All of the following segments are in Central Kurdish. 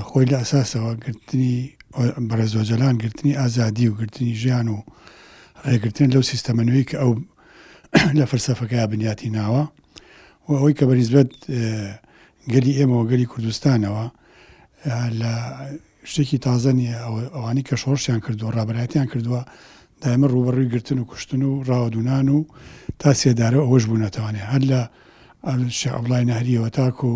خۆی لە ئەساسەوە گرتنی بەڕێز ئۆجەلان گرتنی ئازادی و گرتنی ژیان و ڕێگرتن لەو سیستەمە نوێی کە ئەو لە فەلسەفەکەیا بنیاتی ناوە و ئەوەی کە بەنیسبەت گەلی ئێمەوە گەلی کوردستانەوە لە شتێکی تازە نییە ئەوانەی کە شۆڕشیان کردووە ڕابەرایەتیان کردووە دایمە ڕووبەڕووی گرتن و کوشتن و ڕاوەدوونان و تا سێدارە ئەوەش بوونەتەوانێ هەر لە شێخ عەبدوڵای نەهریەوە تاکو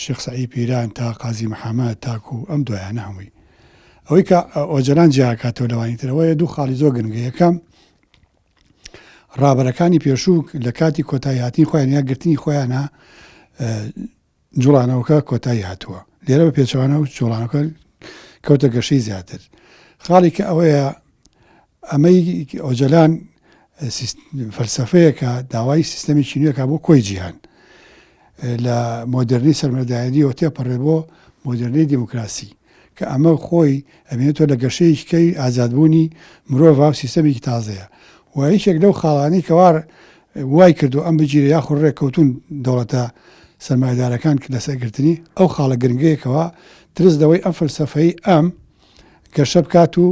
شێخ سەعید پیران تا قازی محەمەد تاکو ئەم دوایانە هەمووی ئەوەی کە ئۆجەلان جیاکاتەوە لەوانی تر ئەوەیە دوو خاڵی زۆر گرنگە یەکەم ڕابەرەکانی پێشوو لە کاتی کۆتایی هاتنی خۆیان یا گرتنی خۆیانە جوڵانەوەکە کۆتایی هاتووە لێرە بە پێچەوانە و جوڵانەکە کەوتە گەشەی زیاتر خاڵی کە ئەوەیە ئەمەی ئۆجەلان فەلسەفەیەکە داوای سیستەمێکی نوێکە بۆ کۆی جیهان لە مۆدررنی سەرمەدایەتیەوە تێپەڕێ بۆ مۆدررنی دیموکراسی کە ئەمە خۆی ئەبینێتەوە لە گەشەیەکی کەی ئازادبوونی مرۆڤ و سیستەمێکی تازەیە و یەکێک لەو خاڵانەی کەوا وای کردو ئەم بگیرێ یاخود ڕێککەوتون دەوڵەتە سەرمایەدارەکان لەسەر گرتنی ئەو خاڵە گرنگەیە کەوا ترس لەوەی ئەم فەلسەفەی ئەم گەشە بکات و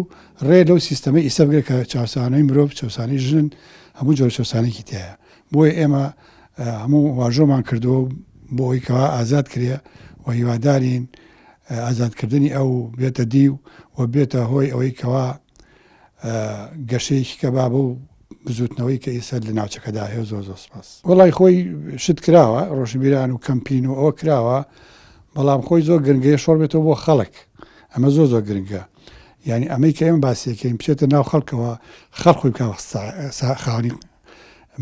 ڕێ لەو سیستەمەی ئیسە بگرێت کە چاوسانەی مرۆڤ چەوسانەی ژن هەموو جۆرە چەوسانێکی تایە بۆیە ئێمە هەموو واژۆمان کردووە بۆ ئەوی کەوا ئازاد کرێ و هیوادارین ئازادکردنی ئەو بێتە دی و بێتە هۆی ئەوەی کەوا گەشەیەکی کە با بەو بزوتنەوەی کە ئیسە لە ناوچەکەدا هەیە زۆر زۆر سپاس. وەڵای خۆی شت کراوە ڕۆشنبیران و کەمپین و ئەوە کراوە بەڵام خۆی زۆر گرنگەیە شۆڕ بێتەوە بۆ خەڵک ئەمە زۆر زۆر گرنگە یعنی ئەمەی کە ئێمە باسیەکەین بچێتە ناو خەڵکەوە خەڵک خۆی بکا خاوەنی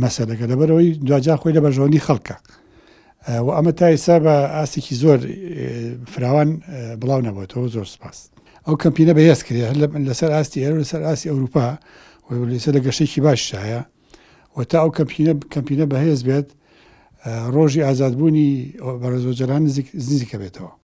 مەسەلەکە لەبەرەوەی دواجار خۆی لە بەرژەوەندی خەڵکە و ئەمە تا ئێستا بە ئاستێکی زۆر فراوان بڵاو نەبووەوە زۆر سپاس ئەو کەمپینە بەهێز کرێ هەر لەسەر ئاستی ئێرە لەسەر ئاستی ئەوروپا و لەسەر لە گەشەیەکی باشدایە و تا ئەو کەمپینە کەمپینە بەهێز بێت ڕۆژی ئازادبوونی بەڕێز ئۆجەلان نزیک نزیکە بێتەوە.